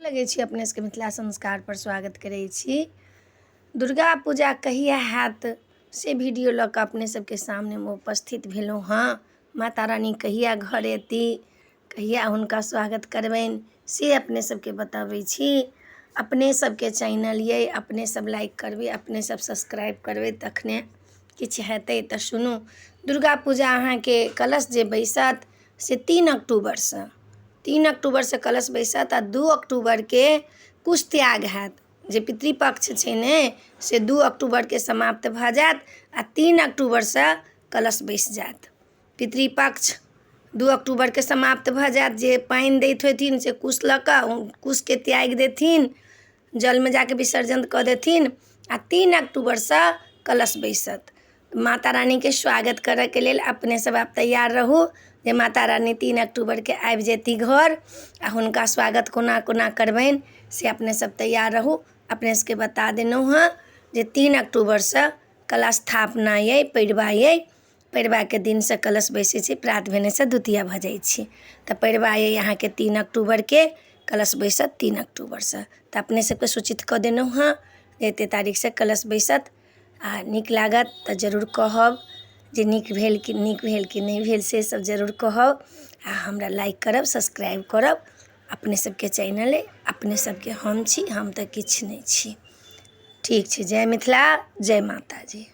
लगै छी अपने सबके मिथिला संस्कारपर स्वागत करै छी। दुर्गा पूजा कहिया हैत से वीडियो लऽ कऽ अपने सबके सामनेमे उपस्थित भेलहुँ हँ। माता रानी कहिया घर अयती, कहिया हुनका स्वागत करबनि से अपने सबके बतबै छी। अपने सबके चैनल अइ, अपने सब लाइक करबै, अपने सब सब्सक्राइब करबै, तखने किछु हेतै। तऽ सुनू, दुर्गा पूजा अहाँके कलश जे बैसत से 3 अक्टूबरसँ, 3 अक्टूबरसँ कलश बैसत आ 2 अक्टूबरके कुश त्याग हैत। जे पितृपक्ष छै ने, से 2 अक्टूबरके समाप्त भऽ जायत आ 3 अक्टूबरसँ कलश बैसि जायत। पितृपक्ष 2 अक्टूबरके समाप्त भऽ जायत। जे पानि दैत होथिन से कुश लऽ कऽ कुशके त्यागि देथिन, जलमे जाकऽ विसर्जन कऽ देथिन आ 3 अक्टूबरसँ कलश बैसत। माता रानीके स्वागत करऽके लेल अपने सब आब तैयार रहू जे माता रानी 3 अक्टूबरके आबि जेती घर आ हुनका स्वागत कोना कोना करबनि से अपने सब तैयार रहू। अपने सबके बता देलहुँ हँ जे 3 अक्टूबरसँ कलश स्थापना अइ, पैरवा अइ। पैरवाके दिनसँ कलश बैसै छै, प्रात भेनेसँ द्वितीया भऽ जाइ छै। तऽ पैरवा अइ अहाँके 3 अक्टूबरके, कलश बैसत 3 अक्टूबरसँ। तऽ अपने सबके सूचित कऽ देलहुँ हँ जे एतेक तारीखसँ कलश बैसत। आ नीक लागत तऽ जरूर कहब जे नीक भेल कि नीक भेल कि नहि भेल, से सब जरूर कहब आ हमरा लाइक करब, सब्सक्राइब करब। अपने सबके चैनल अइ, अपने सबके हम छी, हम तऽ किछु नहि छी। ठीक छै, जय मिथिला, जय माताजी।